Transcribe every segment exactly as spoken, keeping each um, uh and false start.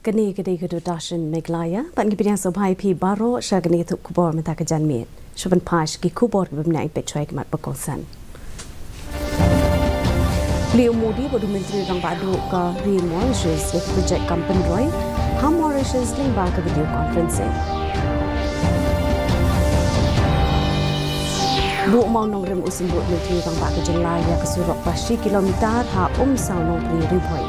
Kane ka dei ka Doordarshan Meghalaya, bad ngi pdiang sngewbha ïa phi baroh sha kane ka tuh khubor mynta ka janmiet. Shuh ban peit ki khubor kiba bniah, peit shuwa ki mat ba kongsan. Plie u Modi bad u Myntri Rangbah Duh ka ri Mauritius ïa ki projek kam pynroi ha Mauritius lyngba ka video conferencing. Buh mawnongrim u Symbud Myntri Rangbah ka jylla ïa ka surok ba shi kilometer ha Umsaw Nongbri Ri Bhoi.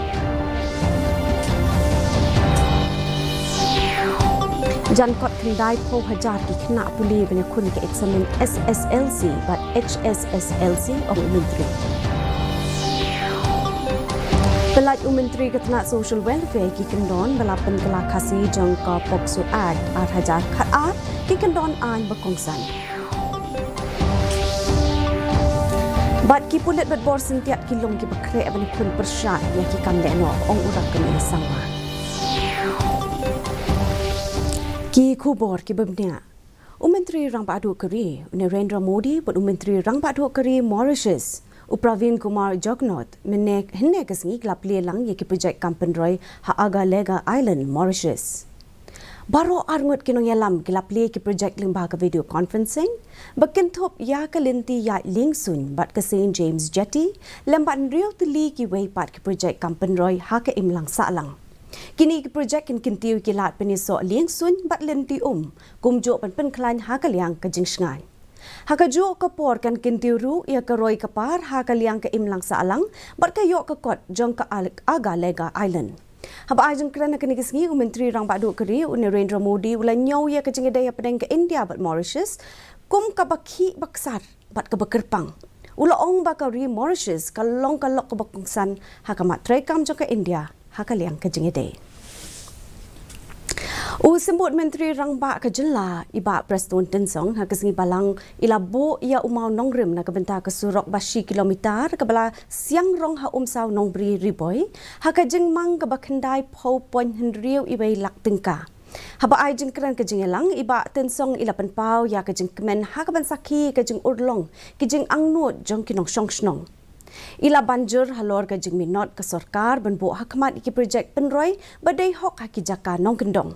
Jan kot khyndai phew hajar ki khynnah pule ban ïakhun ka eksamin S S L C bad H S S L C, ong u Myntri. Pynlait u Myntri ka tnat Social Welfare ki kyndon ba la pynkylla Khasi jong ka POCSO Act ar hajar khatar, ki kyndon aiñ ba kongsan. Bad ki pulit bad bor syntiat ki long kiba khreh ban khun pyrshah ïa ki kam lehnoh, ong u Rakkam A Sangma. Ki khubor kiba bniah. U Myntri Rangbah Duh ka ri, u Narendra Modi, bad u Myntri Rangbah Duh ka ri Mauritius, u Pravind Kumar Jugnauth, mynne hynne ka sngi ki la plie lang ïa ki projek kam pynroi ha Agalega Island, Mauritius. Baroh arngut ki nongïalam ki la plie ki projek lyngba ka video conferencing, ba kynthup ïa ka lynti ïaid liengsuiñ bad ka Saint James Jetty, lem bad hynriew tylli kiwei pat ki projek kam pynroi ha ka imlang sahlang. Kine ki projek kin kyntiew ïa ki lad pynïasoh liengsuiñ bad lynti um, kumjuh ban pynkhlaiñ ha ka liang ka jingshngaiñ. Ha kajuh ka por kan kyntiew ruh ïa ka roi ka par ha ka liang ka imlang sahlang bad ka ïoh ka kot jong ka Al-, Agalega Island. Haba ai jingkren ha kane ka sngi, u Myntri Rangbah Duh ka ri, u Narendra Modi, u la ñiew ïa ka jingïadei hapdeng ka India bad Mauritius kum kaba khih ba ksar bad kaba kyrpang. U la ong ba ka ri Mauritius ka long ka lok kaba kongsan ha ka mat treikam jong ka India ha ka liang ka jingïadei. U Symbud Myntri Rangbah ka jylla, i Bah Prestone Tynsong, ha ka sngi Balang i la buh ïa u mawnongrim na ka bynta ka surok ba shi kilometer kaba la siang rong ha Umsaw Nongbri Ri Bhoi ha ka jingmang kaba khyndai phew point hynriew iwei lak tyngka. Haba ai jingkren ka jingïalang, i Bah Tynsong i la pynpaw ïa ka jingkmen ha kaban sakhi ka jingurlong ki jingangnud jong ki nongshong shnong. I la ban jur halor ka jingminot ka sorkar ban buh ha khmat ïa ki projek pynroi ba dei hok ha ki jaka nongkyndong.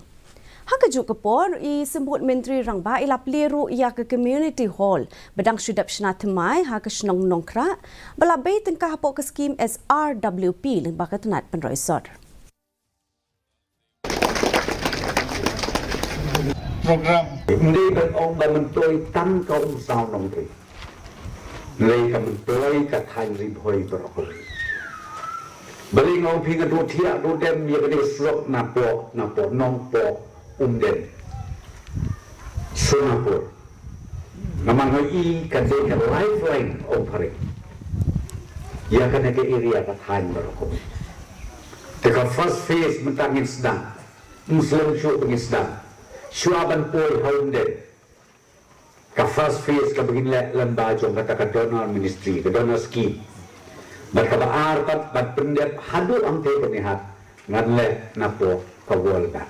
Ha kajuh ka por, i Symbud Myntri Rangbah i la plie ruh ïa ka community hall ba dang shu dep shna thymmai ha ka shnong Nongkhrah, ba la bei tyngka hapoh ka skim S R W P lyngba ka tnat pynroi sor. Program. Ym dei ban ong ba myntoi tang ka Umsaw Nongbri. Hynrei ka myntoi ka thaiñ Ri Bhoi baroh kawei. Balei nga ong phi nga duh thiah duh dem ïa kane ka surok napoh, napoh Nongpoh, Umden, Sonapur. Namar nga i ka dei ka lifeline, ong phareng, ïa kane ka area ka thaiñ baroh kawei. Te ka first phase mynta ngin sdang. Ym slem shuh ba ngin sdang. Shuwa ban poi ha Umden, ka first phase kaba ngin leh lyngba jong kata ka donor ministry, ka donor scheme. Bad kaba ar pat ban pyndep haduh hangtei Byrnihat, ngan leh napoh ka World Bank.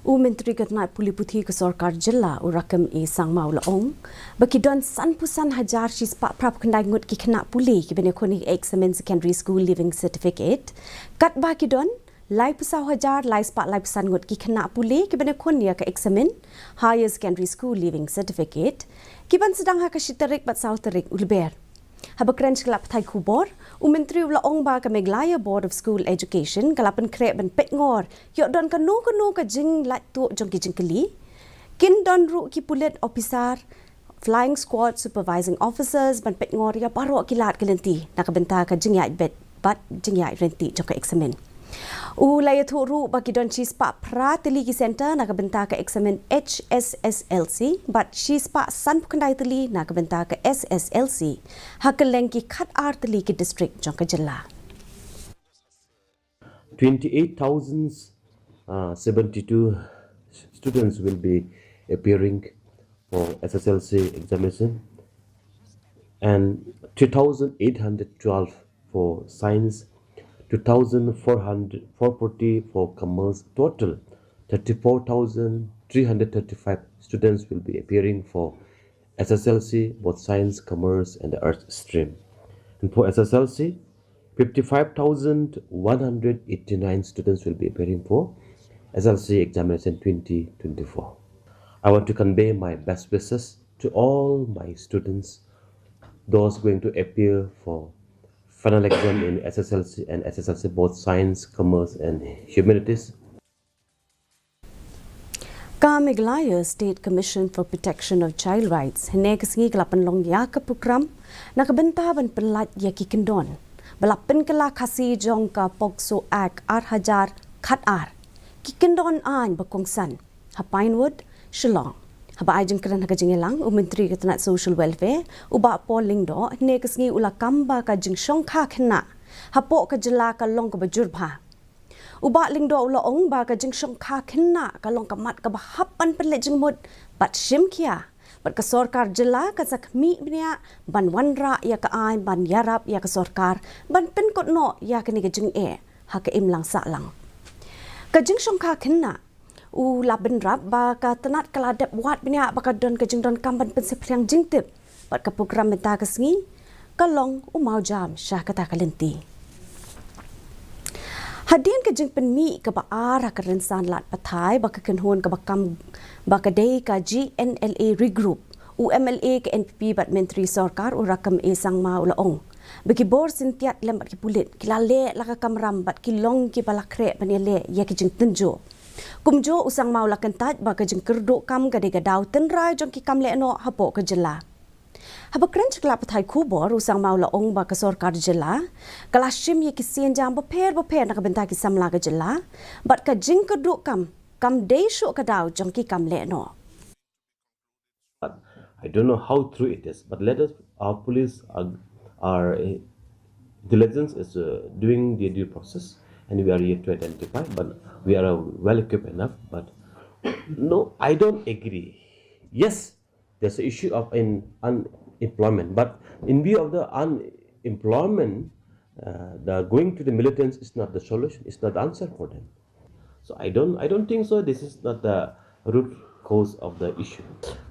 U Myntri ka tnat pule puthi ka sorkar jylla, u Rakkam A Sangma, u la ong ba ki don sanphew san hajar shispah phra phew khyndai ngut ki khynnah pule kiban ïakhun ïa ka eksamin Secondary School Leaving Certificate, katba ki don laiphew saw hajar laispah laiphew san ngut ki khynnah pule kiban ïakhun ïa ka eksamin Higher Secondary School Leaving Certificate, kiban sdang ha ka shi tarik bad saw tarik u Lber. Haba kren sha ki lad pathai khubor, u Myntri u la ong ba ka Meghalaya Board of School Education ka la pynkhreh ban peit ngor ïoh don kano kano ka jinglait tuh jong ki jingkylli. Kin don ruh ki pulit officer, flying squad, supervising officers ban peit ngor ïa baroh ki lad ki lynti na ka bynta ka jingïaid beit bad jingïaid ryntih jong ka eksamin. U la ïathuh ruh ba ki don shispah phra tylli ki center na ka bynta ka eksamin H S S L C bad shispah sanphew khyndai tylli na ka bynta ka S S L C ha kylleng ki khatar tylli ki district jong ka jylla. Twenty-eight thousand seventy-two students will be appearing for S S L C examination, and three thousand eight hundred twelve for science, two thousand four hundred, four forty for commerce. Total thirty-four thousand three hundred thirty-five students will be appearing for S S L C, both science, commerce, and the arts stream. And for S S L C, fifty-five thousand one hundred eighty-nine students will be appearing for S L C examination twenty twenty-four. I want to convey my best wishes to all my students, those going to appear for final exam in S S L C and S S L C, both science, commerce, and humanities. Ka Meghalaya State Commission for Protection of Child Rights hynne ka sngi ka la pynlong ïa ka program na ka bynta ban pynlait ïa ki kyndon ba la pynkylla Khasi jong ka POCSO Act ar hajar khat ar, ki kyndon aiñ ba kongsan, ha Pinewood, Shillong. Haba ai jingkren ha ka jingïalang, u Myntri ka tnat Social Welfare, u Bah Paul Lyngdoh, hynne ka sngi u la kam ba ka jingshongkha khynnah hapoh ka jylla ka long kaba jur bha. U Bah Lyngdoh u la ong ba ka jingshongkha khynnah ka long ka mat kaba hap ban pynleit jingmut bad shim khia, bad ka sorkar jylla kan sa khmih bniah ban wanrah ïa ka aiñ ban ïarap ïa ka sorkar ban pynkut noh ïa kane ka jingeh ha ka imlang sahlang. Ka jingshongkha khynnah, u la bynrap ba ka tnat ka la dep wad bniah ba ka don ka jingdonkam ban pynsaphriang jingtip bad ka program mynta ka sngi ka long u mawjam sha kata ka lynti. Hadien ka jingpynmih kaba ar ha ka rynsan lad pathai ba ka kynhun kaba kam ba ka dei ka G N L A Regroup, u M L A ka N P P bad Myntri Sorkar u Rakkam A Sangma u la ong ba ki bor syntiat lem bad ki pulit ki la leh la ka kamram bad ki long kiba la khreh ban ïaleh ïa ki jingtynjuh. Kumjuh u Sangma u la kyntait ba ka jingkyrduh kam ka dei ka daw tynrai jong ki kam lehnoh hapoh ka jylla. Haba kren sha ki lad pathai khubor, u Sangma u la ong ba ka sorkar jylla ka la shim ïa ki sienjam bapher bapher na ka bynta ki samla ka jylla bad ka jingkyrduh kam kam dei shuh ka daw jong ki kam lehnoh. I don't know how true it is, but let us, our police, our, our uh, intelligence is uh, doing the due process, and we are yet to identify, but we are uh, well equipped enough. But no, I don't agree. Yes, there's an issue of in unemployment, but in view of the unemployment, uh, the going to the militants is not the solution, it's not the answer for them. So I don't, I don't think so. This is not the root cause of the issue.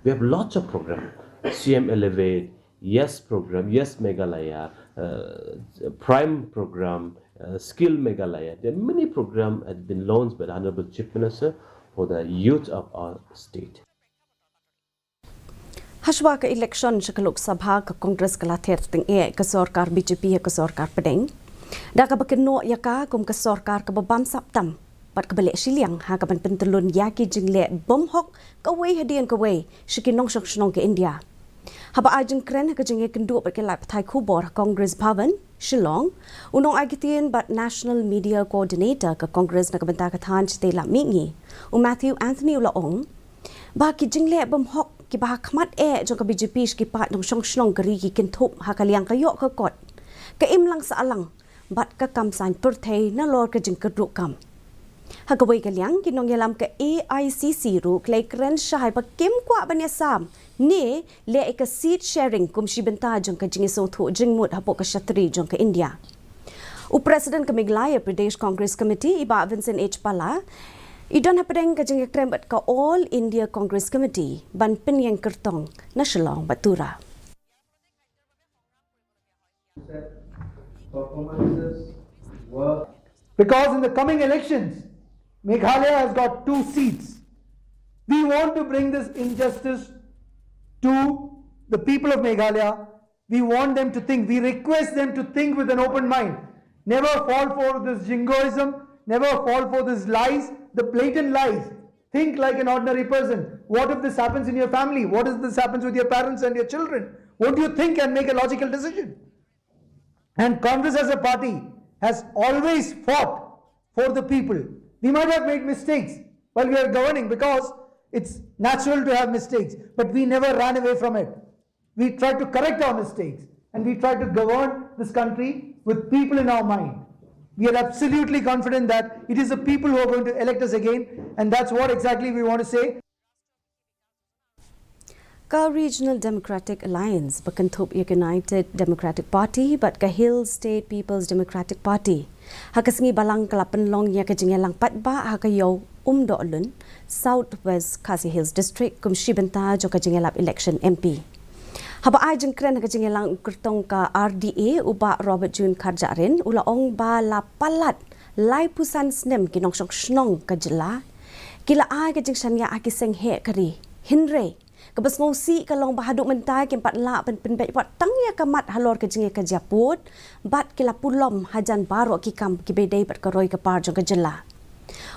We have lots of program, C M Elevate, Yes program, Yes Meghalaya, uh, Prime program, uh, Skill Meghalaya. There are many programs have been launched by the Honorable Chief Minister for the youth of our state. Hashwa ka election sha ka Lok Sabha, ka Congress ka la ther tyngeh ka sorkar B J P ha ka sorkar pdeng da kaba kynnoh ïa ka kum ka sorkar kaba bam sap tam bad kaba leh shiliang ha kaban pyntyllun ïa ki jingleh bymhok kawei hadien kawei sha ki nongshong shnong ka India. Haba ai jingkren ha ka jingïakynduh bad ki lad pathai khubor ha Congress Bhavan, Shillong, u nongai ktien bad National Media Coordinator ka Congress na ka bynta ka thaiñ shatei lad mihngi, u Matthew Anthony u la ong ba ki jingleh bymhok kiba ha khmat eh jong ka B J P sha ki paid nongshong shnong ka ri ki kynthup ha ka liang ka ïoh ka kot, ka imlang sahlang bad ka kam saiñ pyrthei nalor ka jingkyrduh kam. Ha kawei ka liang, ki nongïalam ka A I C C ruh ki la ïakren shai ba kim kwah ban ïasam ne leh ïa ka seat sharing kum shi bynta jong ka jingïasngewthuh jingmut hapoh ka shatri jong ka India. U President ka Meghalaya Pradesh Congress Committee, i Bah Vincent H Pala, i don hapdeng ka jingïakren bad ka All India Congress Committee ban pynïeng kyrtong na Shillong bad Tura. Because in the coming elections, Meghalaya has got two seats. We want to bring this injustice to the people of Meghalaya. We want them to think, we request them to think with an open mind. Never fall for this jingoism, never fall for these lies, the blatant lies. Think like an ordinary person. What if this happens in your family? What if this happens with your parents and your children? Won't you think and make a logical decision? And Congress as a party has always fought for the people. We might have made mistakes while we are governing because it's natural to have mistakes, but we never ran away from it. We tried to correct our mistakes and we tried to govern this country with people in our mind. We are absolutely confident that it is the people who are going to elect us again, and that's what exactly we want to say. Ka Regional Democratic Alliance ba kynthup ïa ka United Democratic Party bad ka Hill State People's Democratic Party, ha ka sngi balang ka la pynlong ïa ka jingïalang paidbah ha ka Ïew Umdohlun, South West Khasi Hills District, kum shi bynta jong ka jingïalap election M P. Haba ai jingkren ha ka jingïalang u kyrtong ka R D A, u Bah Robert June Kharjahrin, u la ong ba la palat laiphew san snem ki nongshong shnong ka jylla ki la ai ka jingshaniah ha ki seng heh ka ri. Hynrei kaba sngewsih ka long ba haduh mynta kim pat lah ban pynbeit wat tang ïa ka mat halor ka jingïakajia pud bad ki la pulom hajan baroh ki kam kiba ïadei bad ka roi ka par jong ka jylla.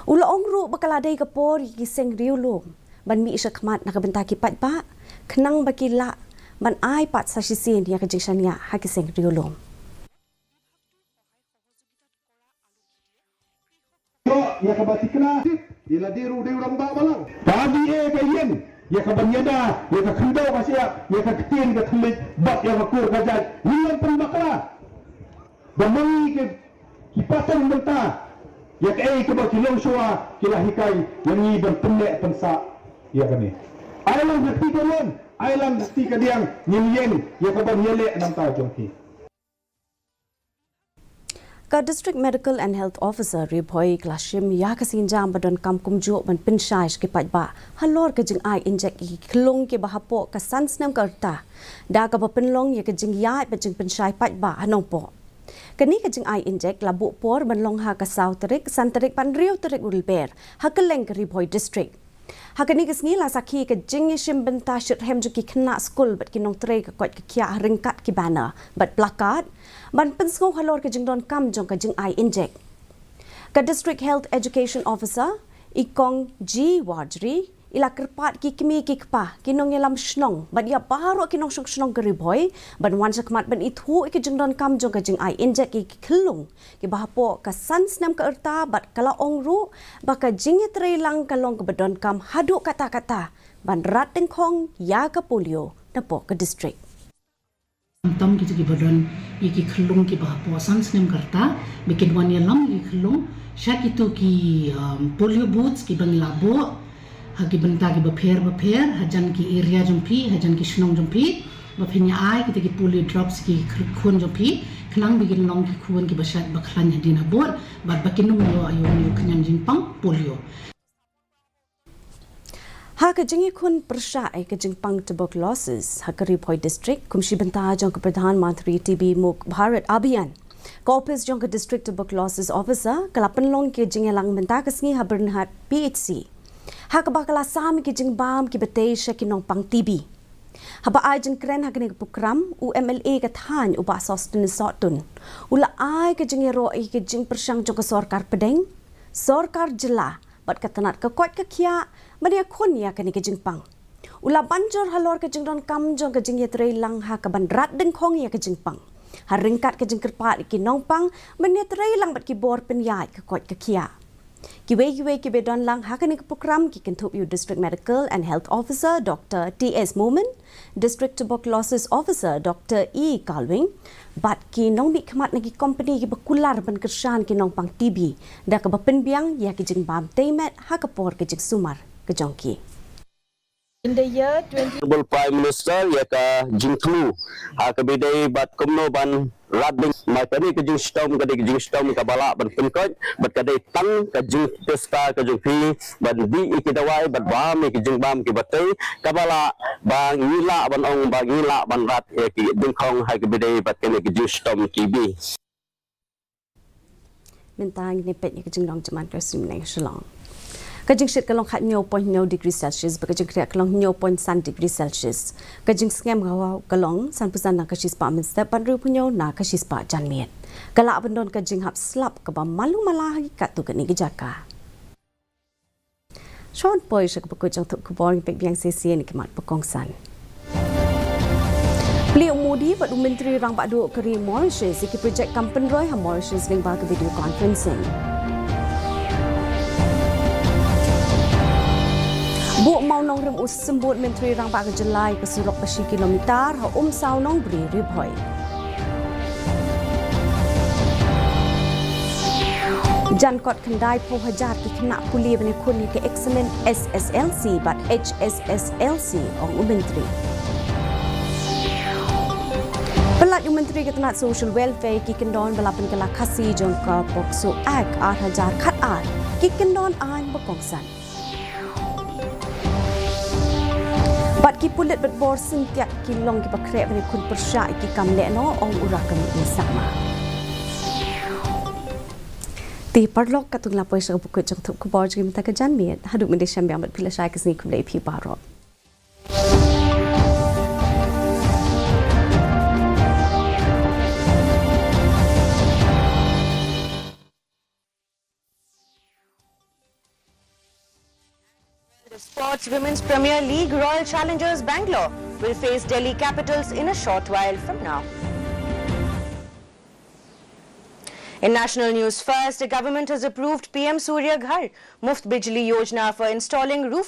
U la ong ruh ba ka la dei ka por ïa ki seng riewlum ban mih shakhmat na ka bynta ki paidbah, khnang ba ki lah ban ai pat sa shisien ïa ka jingshaniah ha ki seng riewlum. Ïa kaba tikna, ïa la dei ruh dei u rangbah balang. Ka R D A ka ïeng ïa ka ban ïada ïa ka khyndew ka shyiap, ïa ka ktien ka thylliej bad ïa ka kur ka jait. Ngi ïeng pynbakla. Ba ma ngi ki, ki pateng mynta, ïa kaei kaba ki longshuwa ki la hikai ïa ngi ban pynneh pynsah ïa kane. Ai lang ha kti ka riam, ai lang ha kti ka diang, ngin ïeng ïa ka ban ïaleh na bynta jong ki. Ka District Medical and Health Officer Ri Bhoi ka la shim ïa ka sienjam ba donkam kumjuh ban pynshai sha ki paidbah halor ka jingai injek ïa ki khyllung kiba hapoh ka san snem ka rta, da kaba pynlong ïa ka jingïaid bad jingpynshai paidbah ha Nongpoh. Kane ka jingai injek la buh por ban long ha ka saw tarik, san tarik bad hynriew tarik u Lber ha kylleng ka Ri Bhoi District. Ha kane ka sngi la sakhi ka jingïashim bynta shitrhem jong ki khynnah skul bad ki nongtrei ka koit ka khiah ha ryngkat ki banner bad placard ban pynsngew halor ka jingdonkam jong ka jingai injek. Ka District Health Education Officer, i Kong G Warjri, i la kyrpad ki kmie ki kpa, ki nongïalam shnong bad ïa baroh ki nongshong shnong ka Ri Bhoi ban wan shakhmat ban ithuh ïa ka jingdonkam jong ka jingai injek ïa ki khyllung kiba hapoh ka san snem ka rta bad ka la ong ruh ba ka jingïatreilang ka long kaba donkam haduh katta katta ban rat dyngkhong ïa ka polio napoh ka district. Tam tam kito kiba don ïa ki khyllung kiba hapoh san snem ka rta ba kin wan ïalam ïa ki khyllung sha kito ki, um, polio booths kiba ngi la buh ha ki bynta kiba pher ba pher, hajan ki area jong phi, hajan ki shnong jong phi, ba phin ïa ai kita ki polio drops ki khun jong phi, khnang ba kin long ki khun kiba shait ba khlaiñ hadien habud bad ba kin ym ïoh ïa u khñiang jingpang polio. Ha ka jingïakhun pyrshah ïa ka jingpang tuberculosis ha ka Ri Bhoi District, kum shi bynta jong ka Pradhan Mantri T B Mukt Bharat Abhiyan, ka ophis jong ka District Tuberculosis Officer ka la pynlong ka jingïalang mynta ka sngi ha Byrnihat P H C, ha kaba ka la sam ïa ki jingbam kiba tei sha ki nongpang T B. Haba ai jingkren ha kane ka prokram, u M L A ka thaiñ u Bah Sosthenes Sohtun u la ai ka jingïaroh ïa ka jingpyrshang jong ka sorkar pdeng, sorkar jylla bad ka tnat ka koit ka khiah ban ïakhun ïa kane ka jingpang. U la ban jur halor ka jingdonkam jong ka jingïatreilang ha ka ban rat dyngkhong ïa ka jingpang, ha ryngkat ka jingkyrpad ïa ki nongpang ban ïatreilang bad ki bor pynïaid ka koit ka khiah. Kiwei kiwei kiba don lang ha kane ka prokram ki kynthup ïa u District Medical and Health Officer Doctor T S Momin, District Tuberculosis Officer Doctor E Kalwing bad ki nongmihkhmat na ki kompani kiba kular ban kyrshan ki nongpang T B da kaba pynbiang ïa ki jingbam tei met ha ka por ka jingsumar ka jong ki. In the year twenty Honorable Prime Minister ïa ka jingthmu ha kaba ïadei bad kumno ban rat ding, ma kane ka jingshitom ka dei ka jingshitom kaba lah ban pynkoit bad ka dei tang ka jingpyrshah ka jong phi ban dih ïa ki dawai bad bam ïa ki jingbam kiba tei kaba lah ba ngi lah ban ong ba ngi lah ban rat ïa ki dyngkhong ha kaba ïadei bad kane ka jingshitom T B. Mynta ngin ïa peit ïa ka jinglong jingman ka sngi mynne ha Shillong. Ka jingshit ka long khathynñiew point hynñiew degree Celsius bad ka jingkriah ka long hynñiew point san degree Celsius. Ka jingsngem hawa ka long sanphew san na ka shispah mynstep bad hynriewphew hynñiew na ka shispah janmiet. Ka lah ban don ka jinghap slap kaba malu mala ha ki katto katne ki jaka. Shuwa ban poi sha kaba kut jong ka thup khubor, ngin peit biang shisien ïa ki mat ba kongsan. Plie u Modi bad u Myntri Rangbah Duh ka ri Mauritius ïa ki projek kam pynroi ha Mauritius lyngba ka video conferencing. Buh mawnongrim u Symbud Myntri Rangbah ka jylla ïa ka surok ba shi kilometer ha Umsaw Nongbri, Ri Bhoi. Jan kot khyndai phew hajar ki khynnah pule ban ïakhun ïa ka eksamin S S L C bad H S S L C, ong u Myntri. Pynlait u Myntri ka tnat Social Welfare ïa ki kyndon ba la pynkylla khasi jong ka POCSO Act ar hajar khatar, ki kyndon aiñ ba kongsan. Bad ki pulit bad bor syntiat ki long kiba khreh ban ïakhun pyrshah ïa ki kam lehnoh, ong u Rakkam Sangma. Te paralok, katto ngi la poi sha kaba kut jong ka thap khubor jong ngi mynta ka janmiet. Haduh mynta shem biang bad phi lashai, ka sngi khublei ïa phi baroh. The Sports Women's Premier League, Royal Challengers Bangalore will face Delhi Capitals in a short while from now. In national news first, the government has approved P M Surya Ghar Muft Bijli Yojana for installing roof